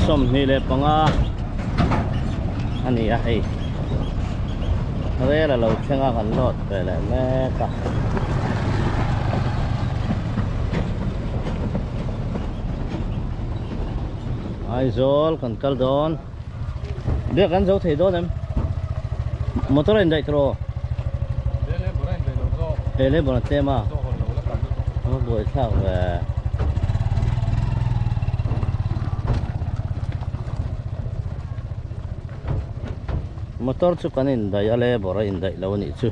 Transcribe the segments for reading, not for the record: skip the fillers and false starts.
25 ani a hei rel a lo thleng a kan load ve leh mek a. Aizawl kan kal dawn biak an zo thei dawn em motor a indaih tawh aw he labour an tlem a a buaithlak ve. Motor chu kan indaih a labour a indaih lo a nih chu.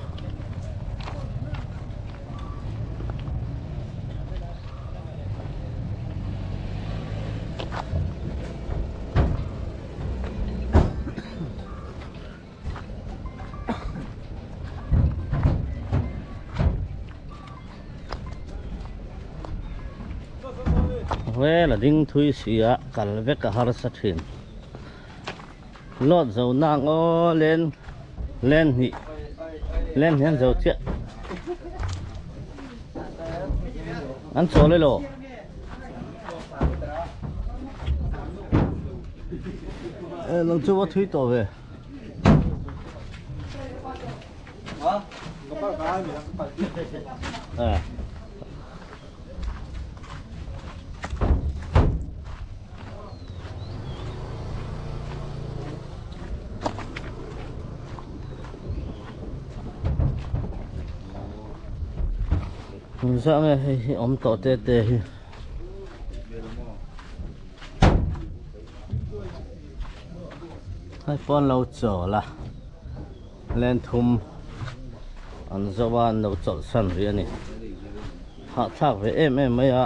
Rel a ding thui si a kal vek a harsa thin lawt zo nang aw len len hnih len hian zo chiah an chawl elo. E nang chu va thui tawh ve. E. Zah nge hei hi awm tawh te te hi. Hei pawn lo chawl a len thum an zo a an lo chawlh san rih a ni hahthlak ve em em mai a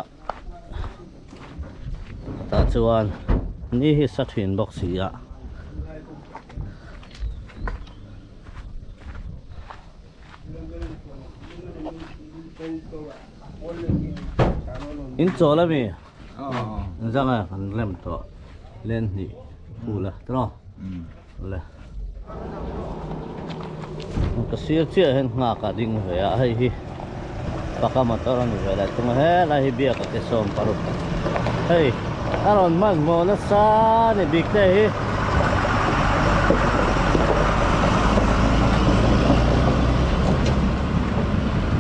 tah chuan ni hi sa thin bawk si a. In chawl a mi zang a kan rem tawh len hnih phul a tawh le ka sir chiah hian nghak a ding ve a hei hi paka motor a ni ve leh thung a helai hi biak a ke sawm paruk hei a rawn hmanhmawh nasa a ni bik te hi.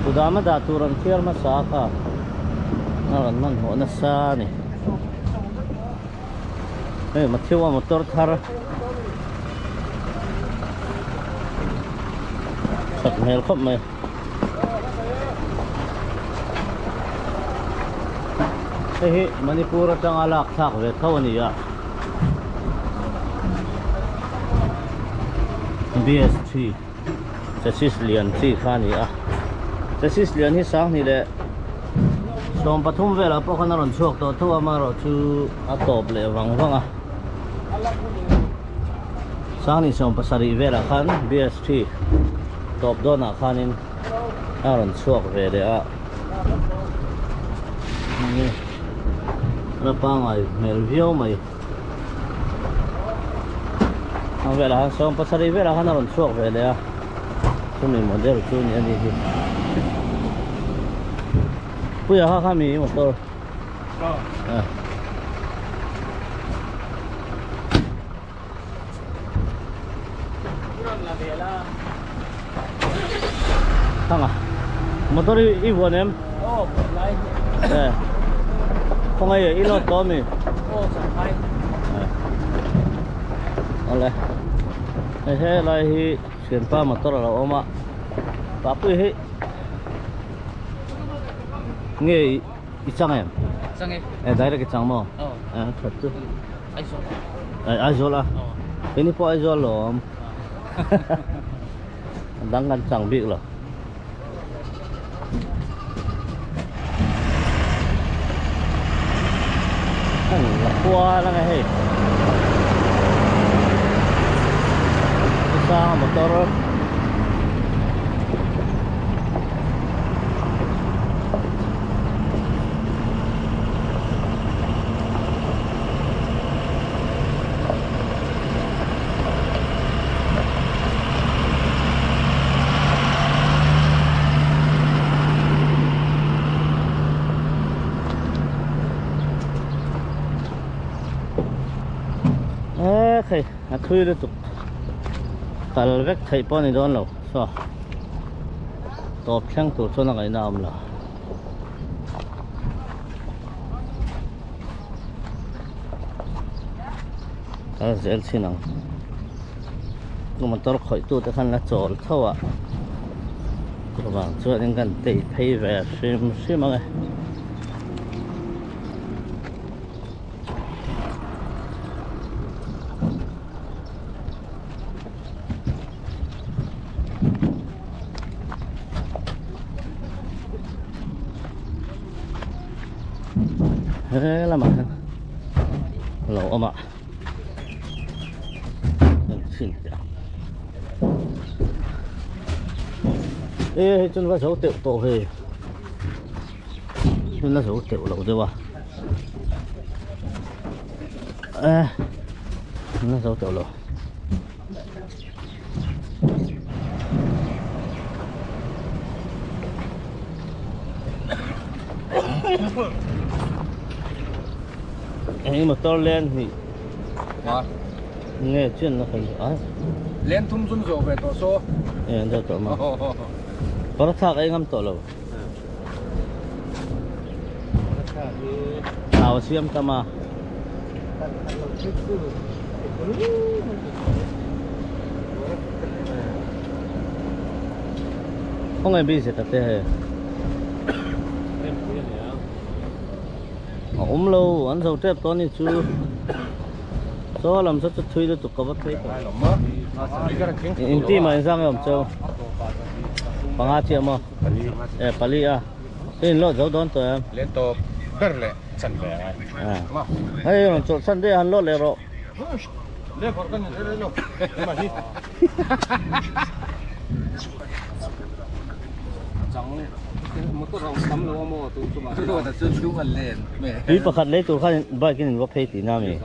Kudam a dah tur an thiar hmasa a kha a rawn hmanhmawh nasa a ni hei Matthew a motor thar that hmel khawp mai. Hei hi Manipur atanga lak thlak ve tho a ni a BS3 chassis lian chi kha a ni a chassis lian hi sanghnih leh 13 velah pawh khan a rawn chhuak tawh tho a amaherawhchu a tawp leh vang vang a sanghnih 17 velah khan BS3 tawp dawnah khanin a rawn chhuak ve leh a enge a pangai hmel viau mai ang velah khan 17 velah khan a rawn chhuak ve leh a chumi model chu ni a ni hi puia kha kha mi motor Thanga motor i vuan em eh khawngaih i load tawh ami awle hei helai hi thianpa motor a lo awm a papui hi nge i chang em chang e eh direct i chang maw eh that chu Aizawl eh Aizawl a keini pawh Aizawl lo awm a dang kan chang bik lo heng la kual ang e hei sang motor mek hei a thui lutuk kal vek theih pawh a ni dawn lo saw tawp thleng tur chuan a ngaihna a awm lo. Kal zel chin ang motor khawih tu te khan la chawl tho a chuvang chuanin kan tei phei ve hrim hrim ang e. He lamah hian lo awm a kan chhin teh ang e hei chuan va zo teuh tawh ve chuan la zo teuh lo deuh a e la zo teuh lo. Hei motor len hnih nge chian na kan a len thum chun zo ve tawh saw e an zo tawh ma kawr thlak ei ngam tawh lo thau siam tam a. Khawngaih busy ta te hei a awm lo an zo tep tawh a ni chu saw lam saw chu thui lutuk ka va phei tawh in team ah inzang e awm cheu panga chiah maw e pali a i inlawt zo dawn tawh em len tawp ber leh chan ve angai hei rawn chawlh chhan daih a han lawt leh rawh Tui pakhat lei tur khan bike in in va phei tihna ami?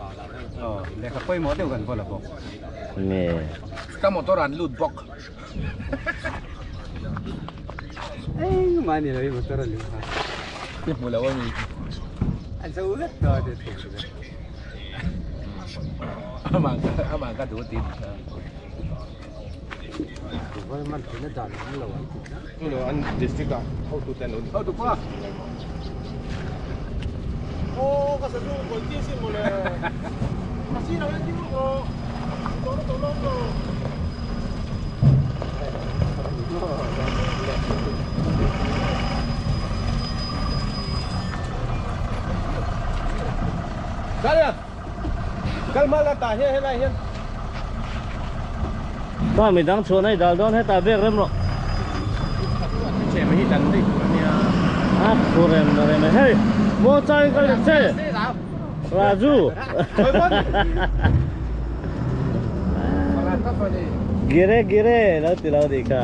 Nge. Ka midang chhuah na i dal dawn hetah bek rem rawh. A thu rem rem e hei maw chang kal dik che Raju Gire gire lo ti lo nih kha.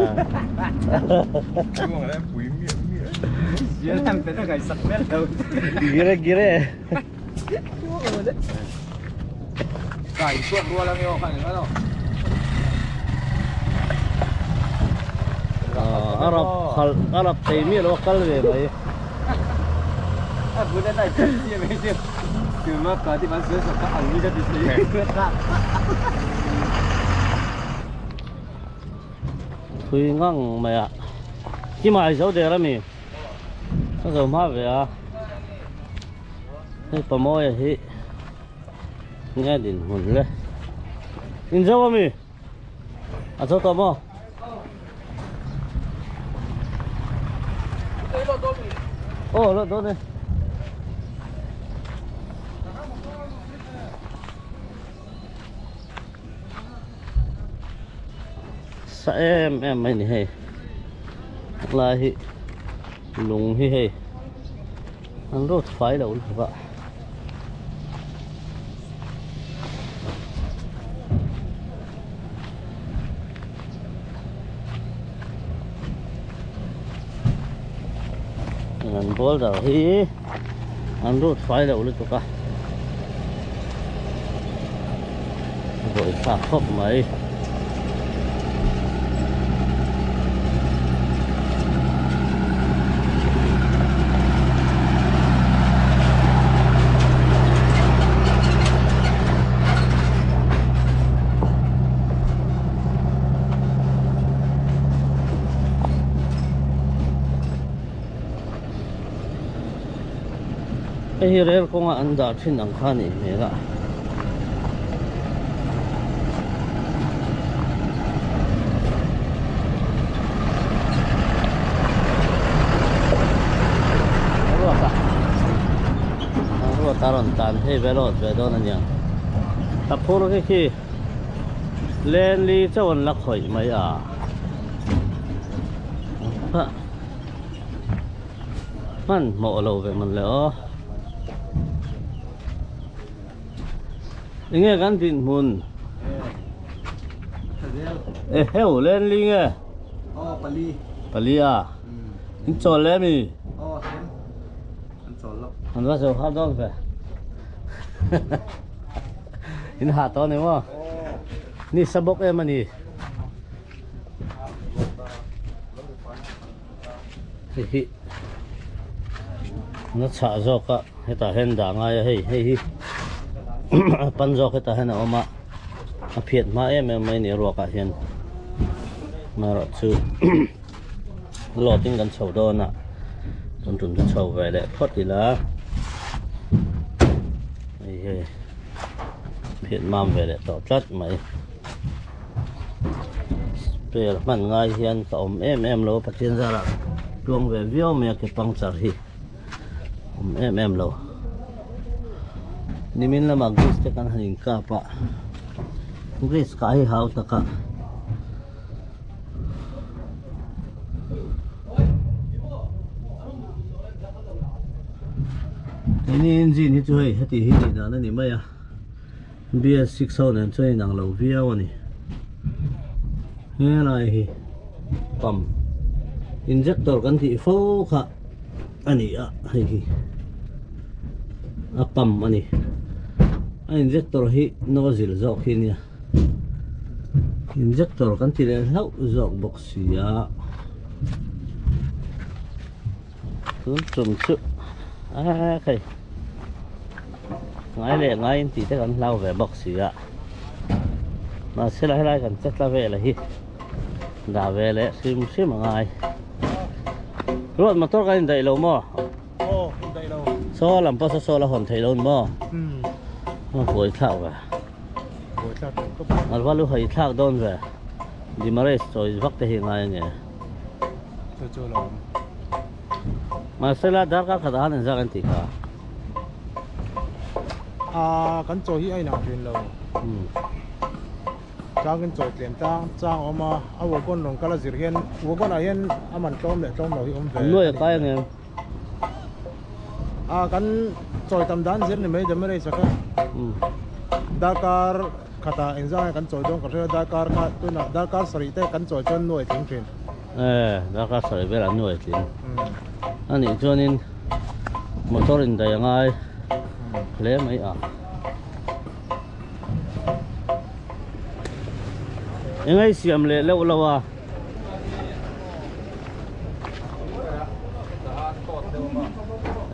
Gire gire. A rap khalh a rap thei miah lo a kal ve mai. Thui ngang mai a kimah i zo der a mi a zo hma ve a. Hei pamawia hi nge dinhmun le in zo ami a zo tawh maw aw lo dawn e sa em em mai ni hei lai hi lung hi hei An road fai lo lutuk a. An boulder hi an road fai lo lutuk a. Vawi thlak khawp mai. Hei hi rel kawnga an dah thin ang kha a nih hmel a. Ruat a ruat a rawn tan phei ve lawt ve dawn a niang. Ka phur khi khi Lenli chauh an la khawih mai a. Hmanhmawh lo ve man le aw. Enge kan dinhmun? E heu Lenli nge? Aw pali. Pali a? In chawl le mi? Aw hlem. An chawl lo. An va zo har dawn ve. In hah tawh ani maw? Ni sa bawk em ani. Hei hi na chhah zawk a hetah hian dah ngai a hei hei hi a pan zawk hetah hian a awm a a phiat hma em em mai a ni a ruak ah hian amaherawh chu load in kan chho dawn a tun tum chu chho ve leh phawt ila hei hei phiat mam ve leh tawh tlat mai. Spare hman ngai hian ka awm em em lo a Pathian zarah tluang ve viau mai a ke puncture hi awm em em lo nimin lamah grease te kan han inkap a grease kah hi hau tak a. Keini engine hi chu hei heti hi nih dan a ni mai a. BS6 ho nen chuan inang lo viau a ni. Helai hi pump injector kan tih fo kha a ni a hei hi a pump a ni. A injector hi nozzle zawk hi a nia. Injector kan ti leh hlauh zawk bawk si a. Tun tum chu a hei ngai leh ngai in tih te kan hlau ve bawk si a mahse la helai kan che tla vel a hi dah ve leh hrim hrim a ngai ruat motor kan indaih lo maw aw indaih lo saw lam pawh saw saw la hawn theih lo ni maw a buai thlak ve buai thlak ve khawp a va lu haih thlak dawn ve demarest chawi vak te hi ngai a nge. Chu chu lo awm. Mahse la darkar khat ah han inzak an tih kha. Aa kan chaw hi a inang thin lo. Chang in chawi tlem tang chang a awm a, a wagon rawn kal a zir hian wagon ah hian a man tlawm leh tlawm lo hi awm ve. Nuai a kai ang em? Aa kan chawi tam dan zir ni mai Demerage a kha. Darkar Khatah engzah nge kan chawi dawn ka hria darkar kha tunah darkar sarih te kan chawi chuan nuai tling thin. E darkar sarih velah nuai tling. Anih chuanin motor in daih a ngai hle mai a. Engei siam leh leuh lo a.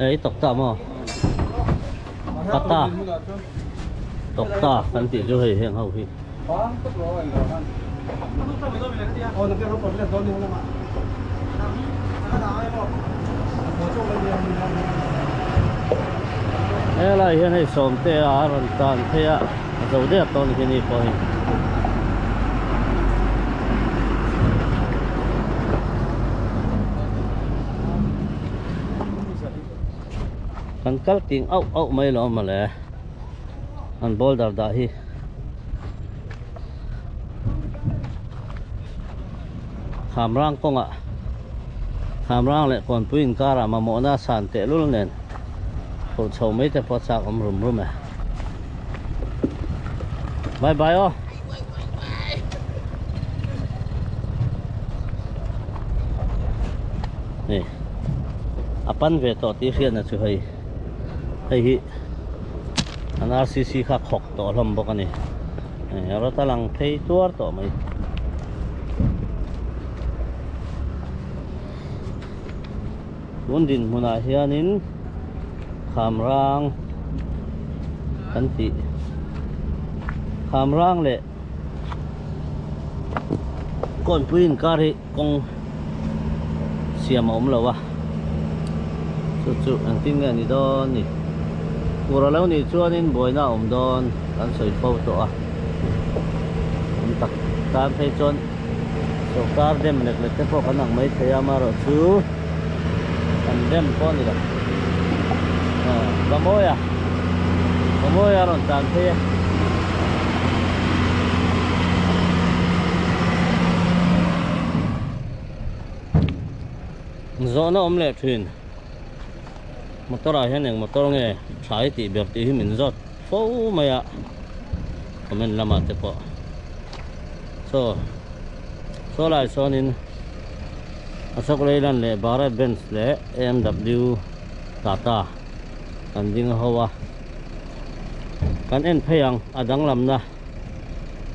E i tawk ta maw? Pata tawkta kan tih chu hei heng ho hi. Helai hian hei sawmte a rawn tan phei a a zo der tawh a ni khi ni pawh hi. Kan kal ting auh auh mai lo mawle an boulder dah hi Khamrang kawngah Khamrang leh Kawnpui inkarah mamawhna a san tehlul nen phurh chho mai te pawh a chak awm rum rum e. Bye bye aw. Hei a pan ve tawh tih hriatna chu hei hei hi an RCC kha khawk tawh hlawm bawk a ni hei a rawt a lang phei tuar tawh mai tun dinhmunah hianin khamrang kan tih khamrang leh Kawnpui inkar hi kawng siam a awm lo a, chu chu engtin nge ni dawn ni. Fur a lo nih chuanin buaina a awm dawn kan sawi fo tawh a, awm tak tan phei chuan sorkar dem lek lek te pawh kan ang mai thei a, amaherawhchu kan dem pawh a ni lo. Aw va mawi a, va mawi a rawn tlan phei e. Zawhna awm leh thin. Motor ah hian eng motor nge tha i tih ber tih hi min zawt fo mai a comment lamah te pawh chaw saw lai sawnin Ashok Leyland leh Bharat Benz leh A_M_W Tata kan ding ho a kan en phei ang a danglamna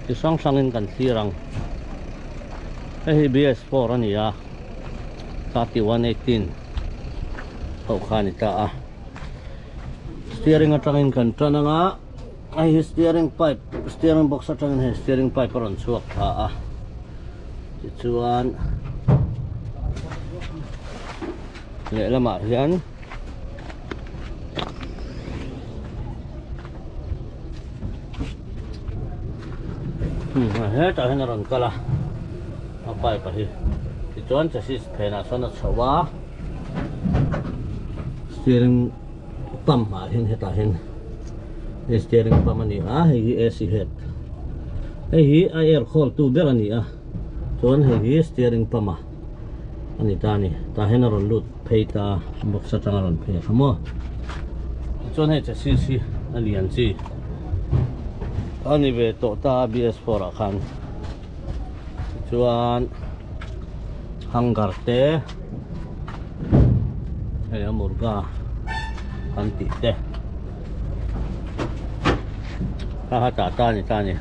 chi hrang hrangin kan thlir ang hei hi B_S four a ni a 3118 ho kha a ni ta a steering atangin kan tan anga hei hi steering pipe steering box atangin hei steering pipe a rawn chhuak thla a tichuan lehlamah hian hetah hian a rawn kal a a pipe a hi tichuan chassis phenah sawn a chho a steering pump ah hian hetah hian hei steering pump a ni a hei hi A_C head hei hi a air khawl tu ber a ni a chuan hei hi steering pump a a ni ta a ni tah hian a rawn lut phei ta box atang a rawn phei a kha maw tichuan hei chassis hi a lian chi a ni ve tawh ta a B_S four ah khan. Chuan hanger te hei a murga kan tih te kha kha tah ta a ni ta a ni.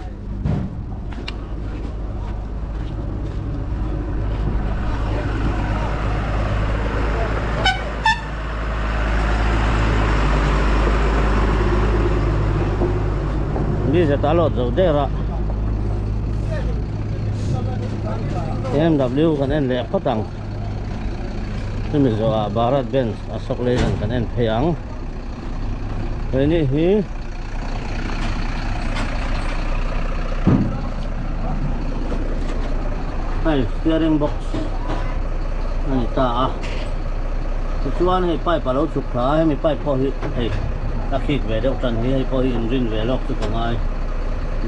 Ni zet a lawt zo der a BMW kan en leh phawt ang chumi zawhah Bharat Benz Ashok Leyland kan en phei ang hei ni hi hei steering box a ni ta a tichuan hei pipe a lo chhuk thla a hemi pipe pawh hi hei a khik ve deuh tan hi hei pawh hi inrin ve lawk chu ka ngai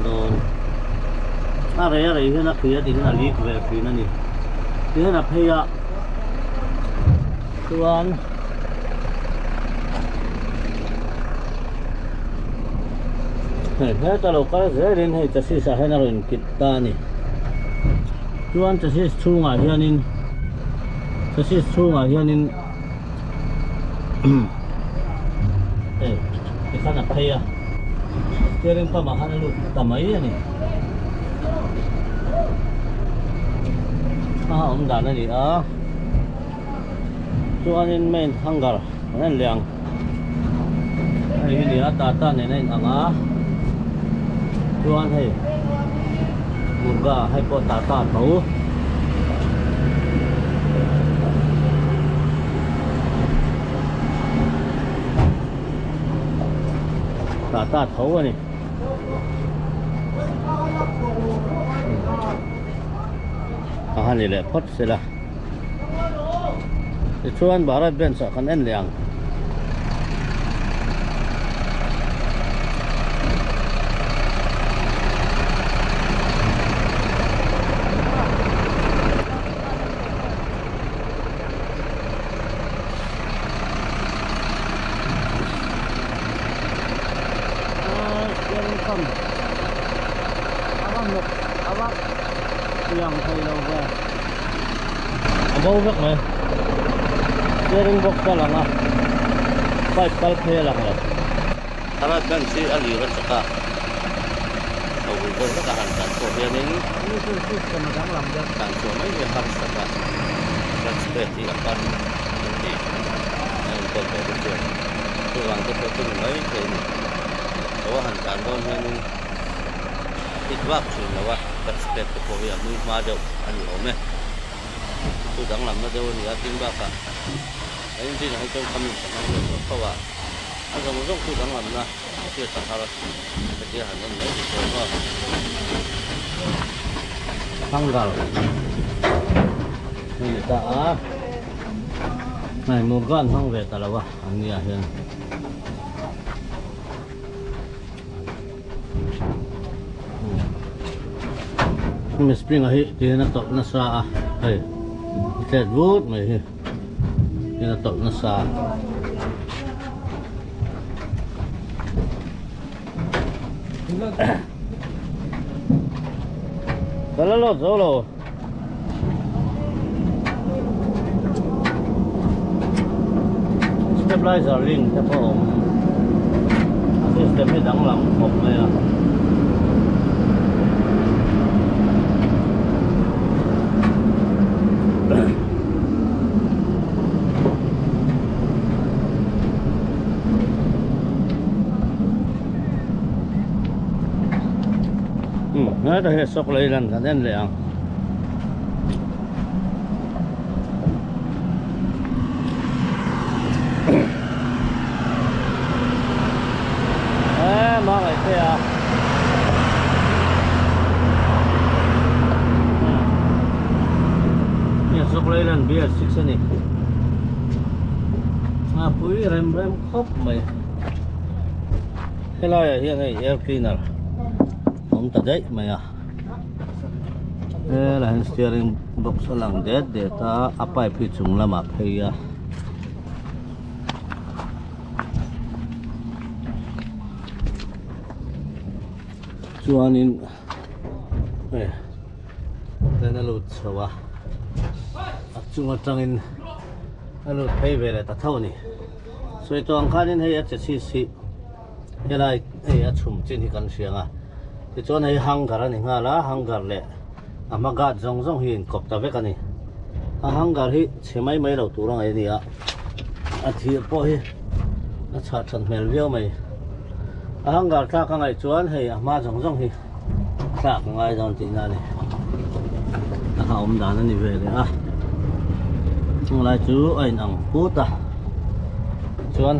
dawn a rei a rei hian a khi a tihian a leak ve thin a ni tihian a phei a chuan hei heta lo kal zelin hei chassis ah hian a rawn inkit ta a ni chuan chassis chhungah hianin chassis chhungah hianin hei tikhan a phei a steering pump ah khan a lut ta mai a ni a awm dan a ni a. Chuanin main hanger an en leh ang hei hi nia tata nen a in ang a chuan hei murga hei pawh tata tho tata tho a ni. A han ni leh phawt sela. Tichuan Bharat Bench ah kan en leh ang. Lang thei lo ve a bo vek mai steering box a lang a pipe kal phei a lang lo Bharat Benz hi a lir a chak a a ui deuh vek a han tlan pawh hianin tlan chhuah mai hi a harsa a clutch plate hi a pan an ti a enkawl tawh te chuan chuvang te pawh chu ni mai thei a ni lo a han tlan dawn hianin. A hit vak thin lo a, clutch plate te pawh hi a hlui hma deuh a ni awm e. Chu danglamna deuh a ni a, tin bakah a engine ah hi chuan Cummins a hmang deuh tawh tho a, A zawng zawng chu danglamna hriat a har hetia han en mai chu maw. Hangar a ni ta a, hei murga an hmang ve ta lo a an nia hian. Hemi spring a hi tihian a tawlh nasa a hei a tlet vut mai hi tihian a tawlh nasa a. Ka la lawt zo lo. Stabilizer link te pawh a awm a system hi danglam khawp mai a. Heta hi sawk lei lan kan en leh ang. Ê mà lại thế à Nhà sốc lấy lần bia xích xe này À pui rem rem khop mày Helai ah hian hei air cleaner awm ta daih mai a helai hian steering box a lang det det a a pipe hi chung lamah phei a chuanin hei len a lut chho a a chung atangin a lut phei ve leh ta tho a ni. Sawi tawh ang khanin hei a che chhis hi helai hei a chhum chin hi kan hria ang a tichuan hei hanger a ni nghal a hanger leh a hma guard zawng zawng hi inkawp ta vek a ni a hanger hi chhe mai mai lo tur a ngaih a ni a a thir pawh hi a chhah that hmel viau mai a hanger thlak a ngaih chuan hei a hma zawng zawng hi thlak a ngai dawn tihna a ni a ha awm dan a ni ve leh a chung lai chu a inang put a chuan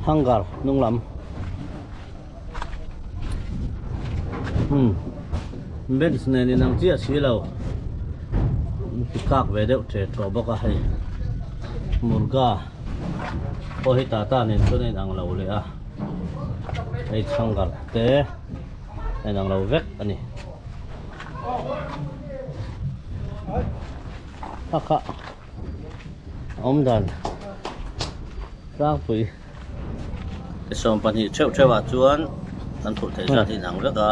hanger hnung lam hmm bench nen inang chiah si lo ti kak ve deuh ṭe ṭawh bawk a hei murga pawh hi tata nen chuan a inang lo leh a. Hei chhangar te a inang lo vek a ni. A kha awm dan tlangpui 12 theuh theuh ah chuan kan phurh theih zat hi inang vek a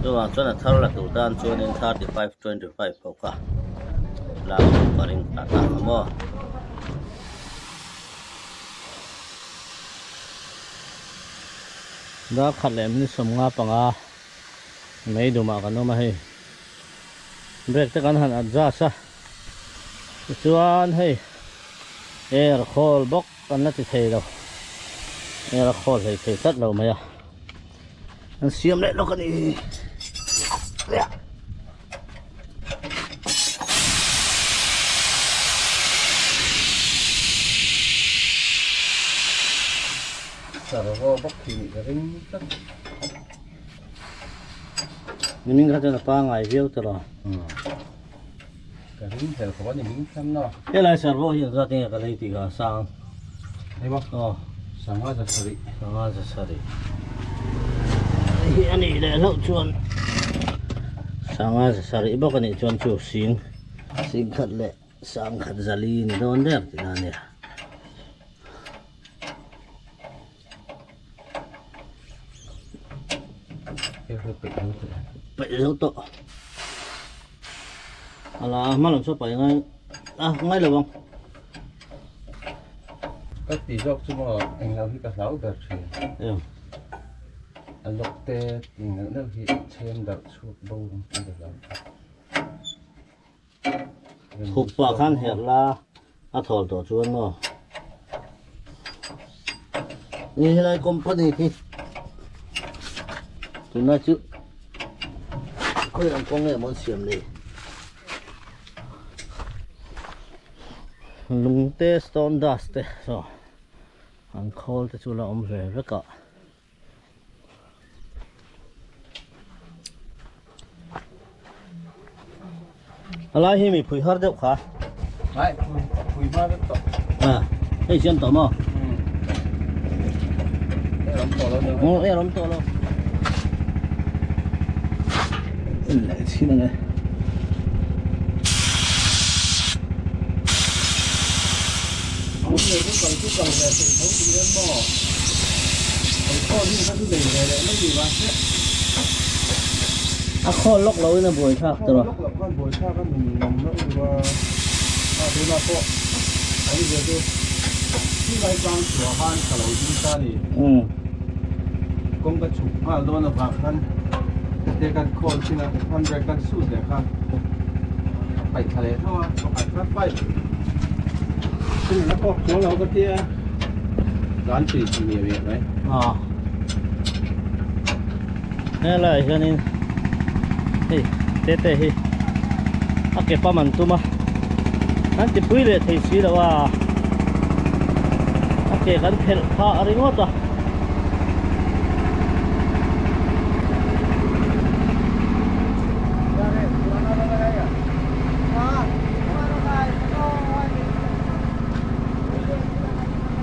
chuvang chuan a thar la tur tan chuanin 35 25 ho kha lak ka ring ta tak a maw. Dar khat leh minute 55 mei dumah kan awm a hei brake te kan han adjust a tichuan hei air khawl bawk kan la ti thei lo air a khawl hlei thei tlat lo mai a an siam leh lawk a ni. Servo bawk khi nih ka ring tlat. Nimin kha chuan a pangai viau ta lo. Ka ring hlel khawp a ni hming thlam na. Helai servo hi engzat nge ka lei tih ka sang. Hei maw? Aw. Sanga za sarih. Sanga za sarih. Hi a nih leh hlauh chuan sanga za sarih bawk a nih chuan chu sing sing khat leh sang khat zali ni dawn der tih na a nia. Peih zo tawh. A la hma lam saw paih ngai a ngai lo ang. Ka ti zawk chu maw englo hi ka hlau ber thin. Em. A lawk te tih neuh neuh hi chhem darh chhuak bo ang tih ka hlau. Khuk pah khan herh la a thawl tawh chuan maw. Ni helai company khi tunlai chu khawi ang kawng nge maw an siam nei. Lung te stone dust te saw. An khawl te chu la awm ve vek a. A lai hi mi phui har deuh kha. Ai phui hma vek tawh. À, hei siam tawh maw? Hei awm tawh lo deuh. Aw, hei awm tawh lo. En leh chhin ang e. Ang nei chu kal chu kal ve thei tho tih hian maw? Kan khawl hi kha chu nei ve leh mai ni va se. A khawl lawk lo in a buai thlak tur a. Khawl lawk loh khan buai thlak a nun nawm loh tur a. A tunah pawh an ve chu silai tlang chhuah khan ka lo ding ta a ni. Kawng ka chhuk nghal dawn avang khan te kan khawl chin a handbrake kan sut leh kha a paih thla leh tho a pakhat kha pipe chin a kawk chuang lo ka tia tlan tui thei miah miah mai. A helaiah hianin hei tete hi a ke pam an tum a an ti pui leh thei si lo a a ke kan phelh phah ringawt a.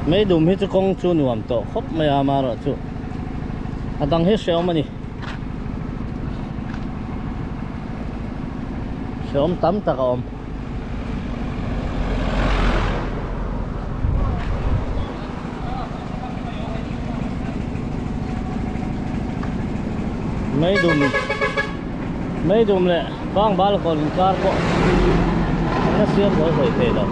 Mei dum hi chu kawng chu nuam tawh khawp mai a amaherawhchu a dang hi hrehawm a ni. Hrehawm tam tak a awm. Mei dum mei dum leh bang bal kawn inkar pawh an la siam zo hlei thei lo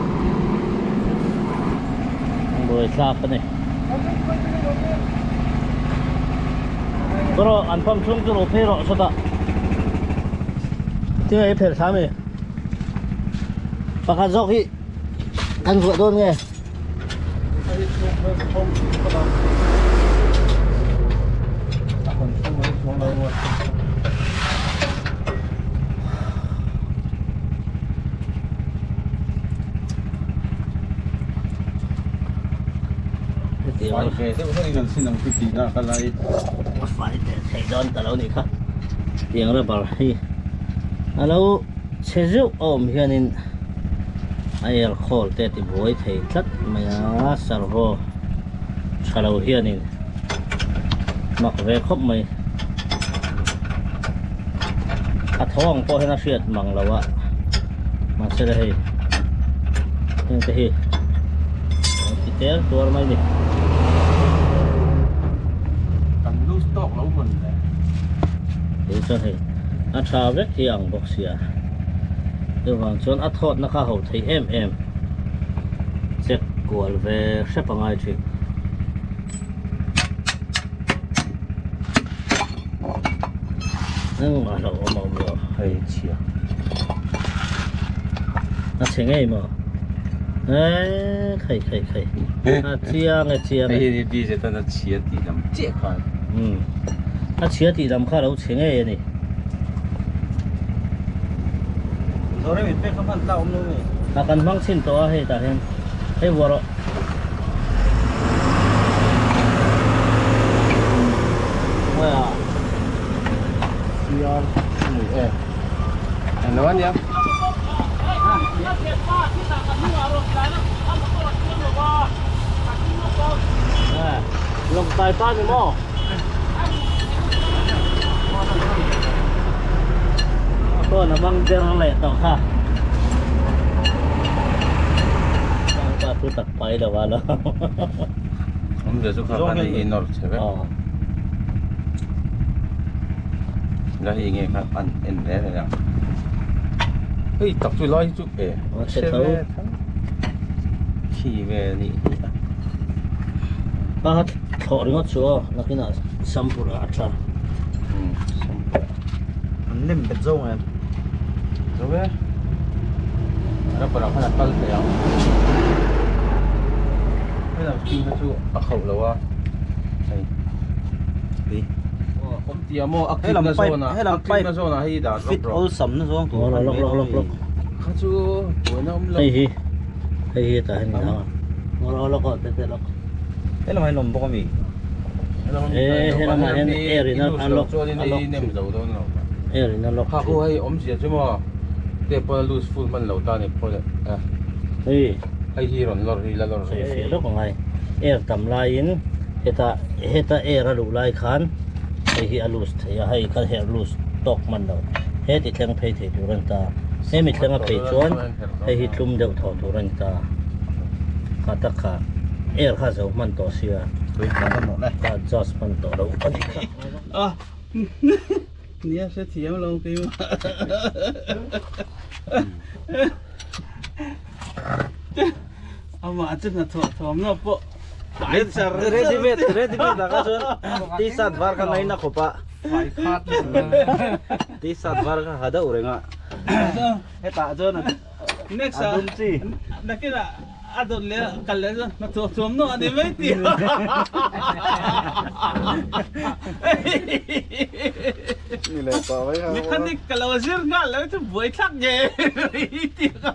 buai thlak a ni. Rawh an pump chhung chu lo phei rawh sawtah tinge i phelh thla mi pakhat zawk hi kan vuah dawn nge. Tiang rubber hi alo chhe zeuh a awm hianin a air khawl te a ti buai thei tlat mai a servo tha lo hianin mak ve khawp mai a tho ang pawh hian a hriat mang lo a mahse le hei heng te hi a ti tel tuar mai ni. Kan loose tawk lo hmun le. Kei chuan hei a tha vek hi ang bawk sia. Chuvang chuan a thawtna kha ho thei em em check kual ve hrep a ngai thin. Engmah hlauh awm a awm lo hei chhia a chhe ngei maw eee khai khai khai a chiang e chiang e. Hei hi busy tan a chhia tih lam chiah khan. Umm a chhia tih lam kha a lo chhe ngei a ni. A kan hmang chhin tawh a hei tah hian hei vuah rawh. Lawng tai pa ni maw? Phone a mang der leh tawh kha. Pa thu tak pai lo a lo. Awm ve chu kha khan hei inawr chhe vek. La hei nge kha an en reng reng ang. Hei tak chu lai hi chu e. Chhe tho. Khi ve a nih hi a. Pa thlawh ringawt chu aw nakinah sampur a tha. An nem bet zo em? Zo e. Rubber ah khan a kal thei ang. Hei lam string kha chu a khauh lo a. Hei. Hei. Awm tia maw a clip na zawn ah a clip na zawn ah hei dah fit awlsam na zawng tur lok lok lok lok. Kha chu buaina awm lo. Hei hi. Hei hi tah hian min hang a. Lok lok te te lok. Helamah hian awm bawk ami? E helamah hian air in a lock a lock nem zo dawn lo. Air in a lock. Kha khu hei awmzia chu maw te pawn a loose full hman lo ta ni pawh le Hei hei hi rawn lawr hi la lawr sawi fiah lawk ang ai air tam laiin heta heta air a luh lai khan hei hi a loose thei a hei kha herh loose tawk hman lo heti thleng phei thei tur a ni ta hemi thleng a phei chuan hei hi tlum deuh thaw tur a ni ta kha tak kha air kha zo hman tawh sia ka adjust hman tawh loh a ni kha. Nia hrethiam lo keimah. Amah chu hnathawh thawmna pawh pai char Ready made ready made ah kha chuan t-shirt var kha ngaina khawp a t-shirt var kha ha deuh reng a hetah chuan a Next a ah dum chi nakinah a dawt leh a kal leh chuan hnathawh thuamnaw a ni mai tih Ni leh tawh mai kha. Mechanic ka lo zir nghal lo chu buai thlak nge i tih kha.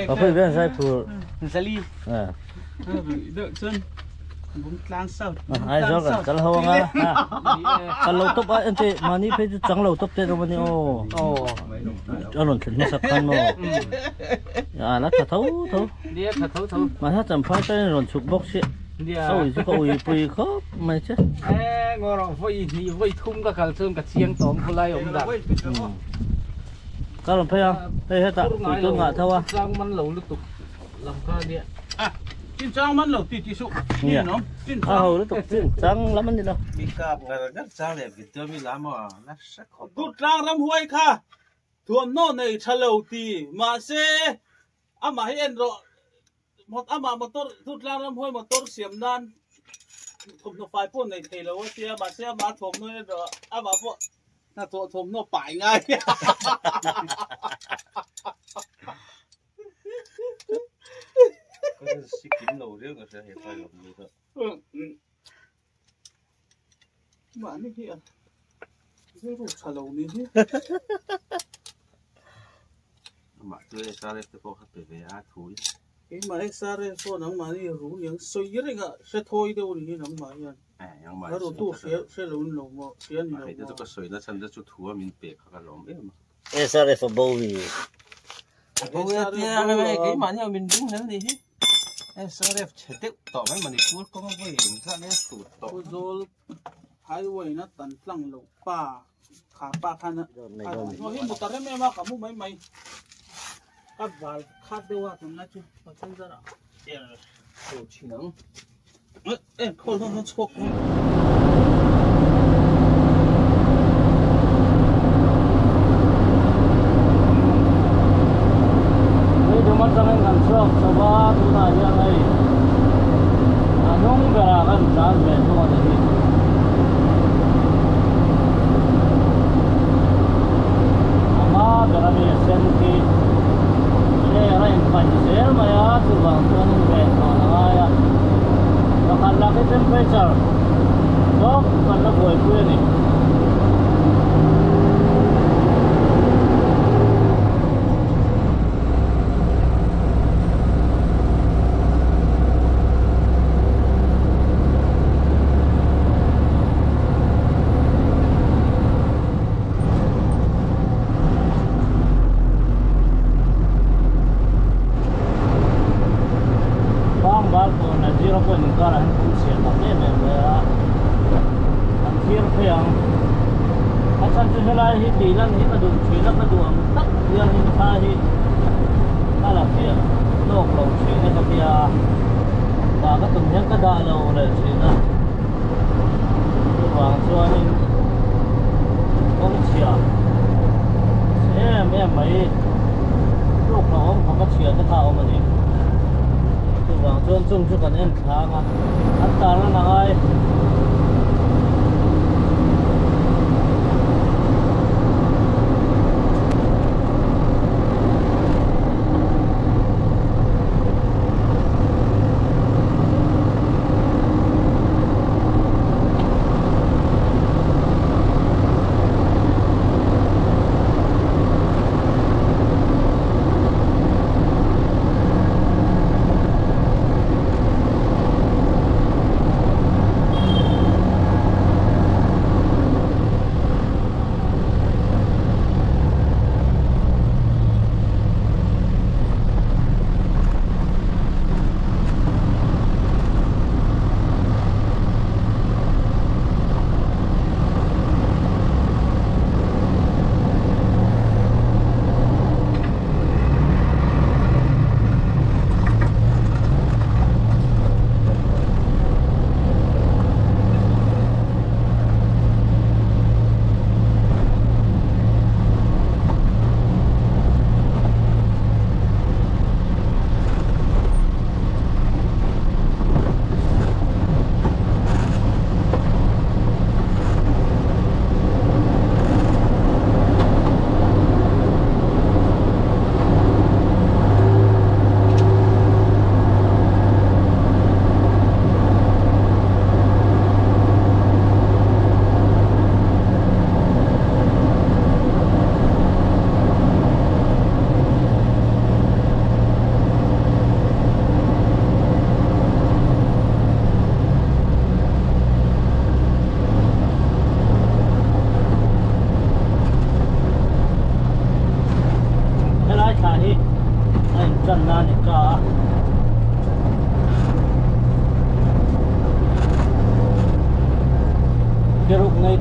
Ka pui ber zai phur. Zali. Deuh chuan Bungtlang South. Aizawl kan kal ho anga kal lo tawp a ente mahni phei chu chang lo tawp te rawng ani aw. A rawn thlen hmasak khan maw. A la tha tho tho. Nia tha tho tho. Mahse champhai chuan rawn chhuk bawk si. Nia. A ui chu ka ui pui khawp mai che. E ngaw rawh vawi hnih vawi thum ka kal chuan ka chiang tawm khulai awm dan. Ka rawn phei a hei hetah pui tun ngah tho a. Chang man lo lutuk lam kha nia. A chin chang man lo ti ti suh. Nia. Ni nom chin A ho lutuk chin chang lam ani lo. Mi kap ngar ngar chang leh video mi lam aw la hre khawp. Dutlang ramhuai kha thuamhnaw nei tha lo ti mahse amah hi en rawh amah motor Dutlang ramhuai motor siam nan thawmhnaw fai pawh nei thei lo a tia mahse amah thawmhnaw en rawh amah pawh hnathawh thawmhnaw pai ngai. Ka sikim lo riau ka hria he file awm ni kha. Mahni hi a rilru tha lo ni hi. Amah chu SRF te pawh kha pe ve a thu in. Keimah SRF pawh nangmah hi ru niang sawi reng a hre thawi deuh a ni hi nangmah hian. A rutu hria hre lo ni lo maw hria ni lo maw. Hei te chu ka sawi na chhan te chu thu a min pek kha ka lawm em a. SRF a bo hi. A bo e tia keimah hian min ring hlel ni hi. SRF chhe deuh tawh mai Manipur kawng a vawi engzah nge a hrut tawh. Khawzawl highway na tan tlang loh pa kha pa khan a hi mu ta rem em a ka mu mai mai ka val khat deuh a tunlai chu pathian zarah er ho thin ang. E khawl dawn dawn chhuak. Hei dum atangin kan chhuak chho a tunah hian hei a hnung berah kan tlan ve thung a ni hi. A hma ber ami a sen khi air a inpaih zel mai a chuvang chuanin ven thawn a ngai a pakhat lak hi temperature bawk kan la buaipui a ni. Pangbal pawh leh zero point inkarah hian kawng chhiat tak em em mai a, an thlir phei ang. A chhan chu helai hi tih lan hi ka duh thin a, ka duh ang tak hian in thla hi ka la fiah tawk lo thin a ka tia, dah ka tum hian ka dah lo leh thin a, chuvang chuanin kawng chhia chhe em em mai tluk hlauhawm khawp a chhia te kha a awm a ni. Chuvang chuan chung chu kan en thlang a, an tarlan a ngai.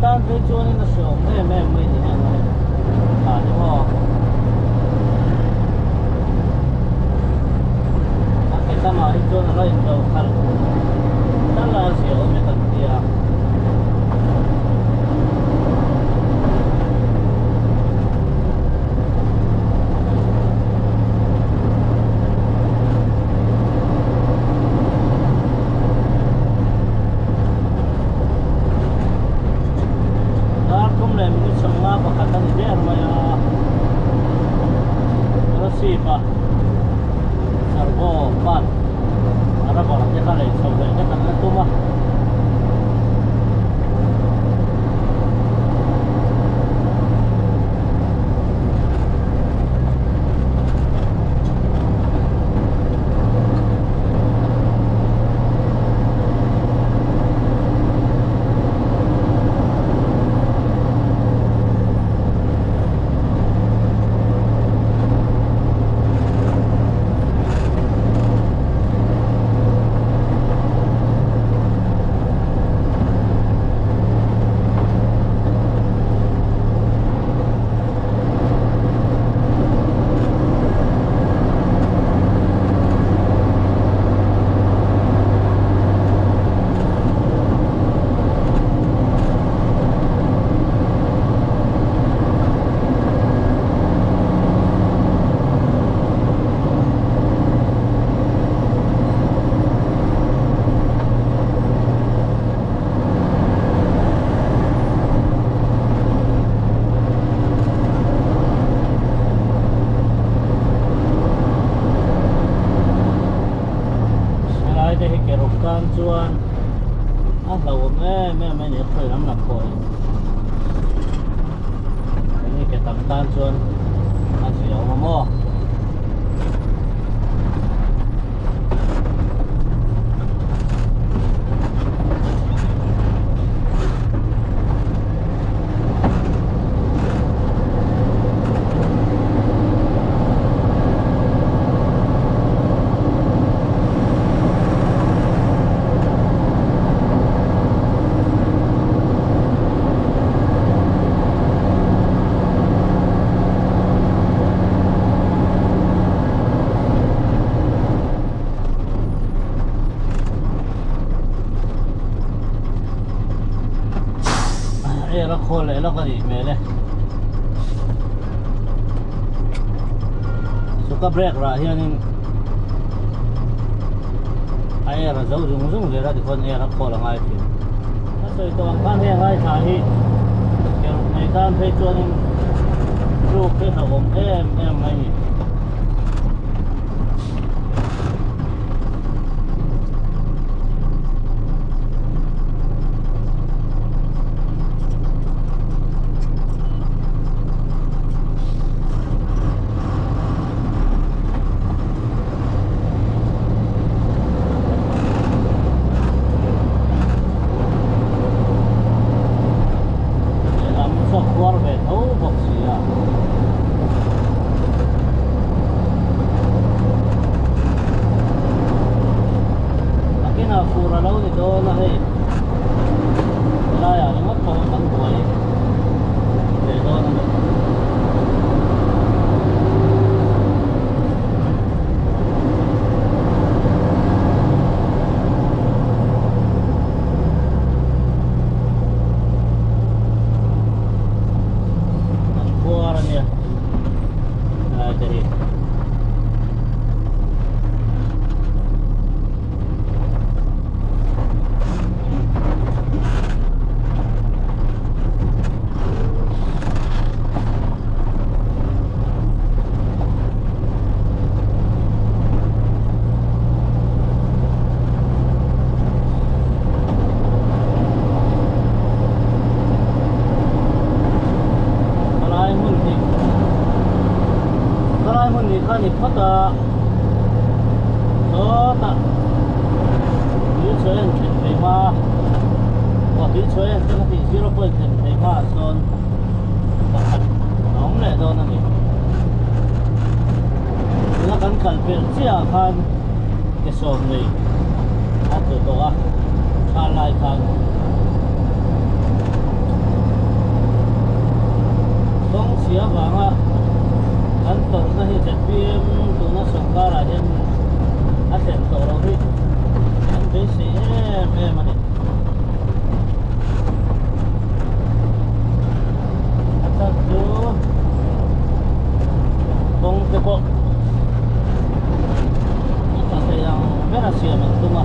tan phei chuanin a hreawm em em mai ni heng a tah hi maw a ke tamah hi chuan a la inlo khalh tal a zia awm e kan tia. Dar thum leh minute sawmnga pakhat a ni der mai a, Rosip a servo part a rubber te kha lei chho leh te kan la tum a. Helai te hi ke ruk tan chuan a hlauhawm em em a ni a khawi lam lam pawh hi enge ke tam tan chuan a zia awm a maw. Air a khawl leh lawk a nih hmel e. Suka brake rah hianin a air a zo zung zung zel a tikhawn air a khawl a ngai thin. Ka sawi tawh ang khan hei a ngaithla hi ke ruk nei tan phei chuanin tluk hi hlauhawm em em mai ni. Lehlam chu a khuar ve tho bawk si a. Nakinah fur a lo ni dawn a hei helaiah ringawt pawh kan buai ve dawn a ni. An khuar a nia helai te hi. Khalai hmun hi khalai hmun ni kha ni phawt a sawtah tui chhuah en thlen phei hma aw tui chhuah en te ka tih zero point thlen phei hma ah sawn pakhat a awm leh dawn a ni tuna kan kal pelh chiah ah khan ke sawm nei a tlu tawh a tha lai khan. Kawng chhia vanga kan tawrhna hi zpm tuna sawrkarah hian a thlen tawh loh hi an beisei em em a ni. A chhan chu kawng te pawh a tha thei ang ber a siam an tum a,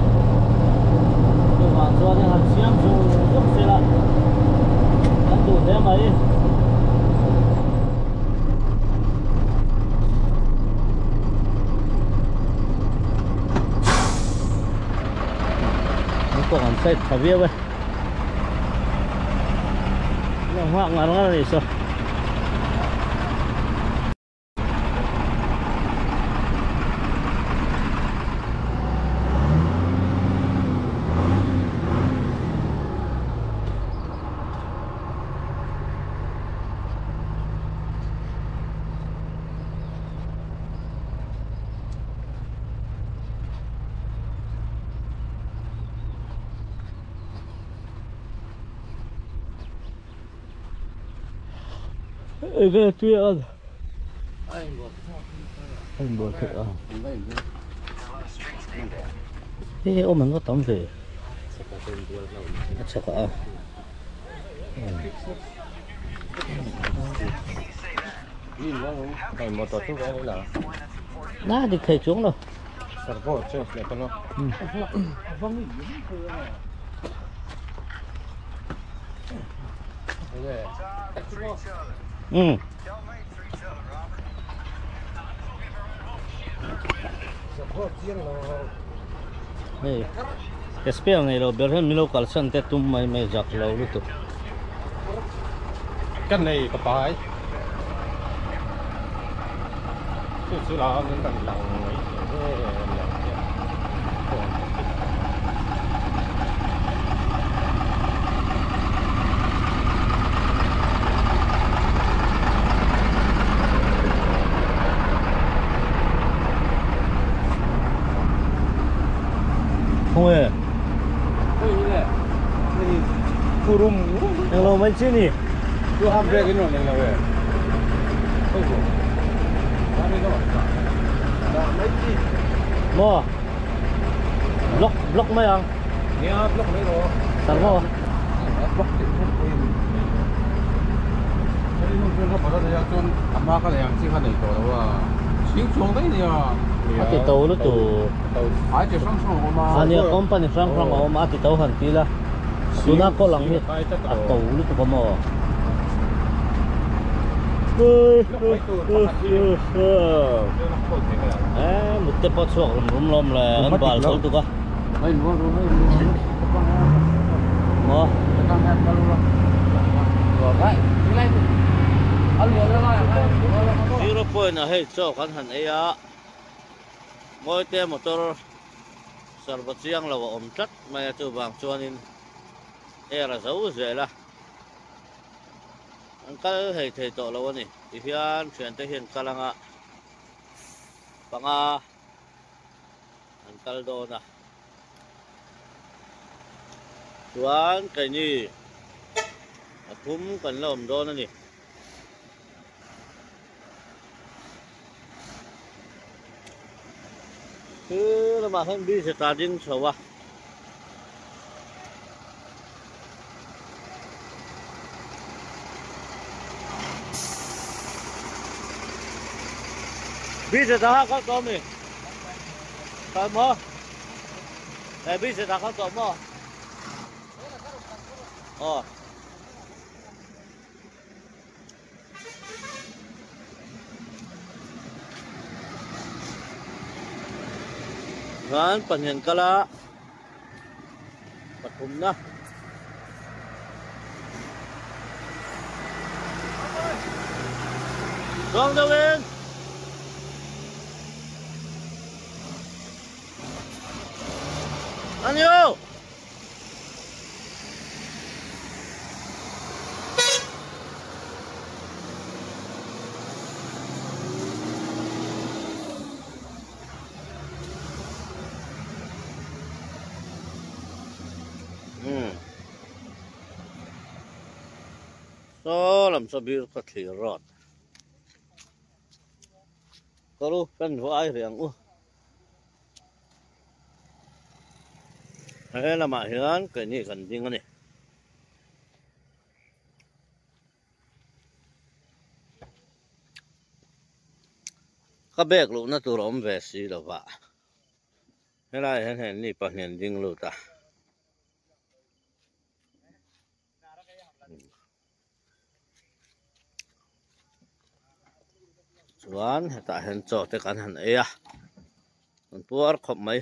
chuvang chuan in han siam zung zung sela an duh hle mai. An kawng an side tha viau e. Lo nghak ngar ngar a nih saw. Enge tui an a inbual theih a hei hi awm an va tam ve a chhakah a na dik thei chuang lo. Ừ. Hei ka spare nei lo ber hian milo kalsan te tum mai mai zak lo lutuk. Ka nei ka pai. Chu chu la min kan lang mai Không hề. Hello mấy chi nhỉ? Tu ham break in rồi này rồi. Mo. Block block mấy ăn? Nia block mấy rồi. Sao mo? Block thì không có gì. Cái này nó có thể là chôn amma cái này chỉ cái này to đâu à. Chỉ chôn đấy nhỉ. A ti to lu tu. Ai chỉ sang sang mà. A nia company hrang hrang a awm a, a ti to han ti la. Tuna kaw lang hi a to lutuk a maw? E mut te pawh chhuak rum rum lawm le an bal tho tuk a. Maw? Zero point ah hei chaw kan han ei a, Mawite motor sarva chiang lo a awm tlat mai a chuvang chuanin air a zo zel a an kal hei thei tawh lo a ni tihian thiante hian kal anga panga an kal dawn a chuan keini pathum kan la awm dawn a ni. Khi lamah hian bridge a ding chho a. Bridge a ta kal tawh ami? Kal maw? He bridge a ta kal tawh maw? Aw. Chuan pahnih an kal a pathumna chuang deuh in a ni aw. Saw lam saw bir khaw thlir road. Kawr u kan vai rih ang u. He lamah hian keini kan ding a ni. Ka bag luhna tur a awm ve si lo va. Helaiah hian hei ni pahnih an ding lut a. Chuan hetah hian chaw te kan han ei a, an puar khawp mai.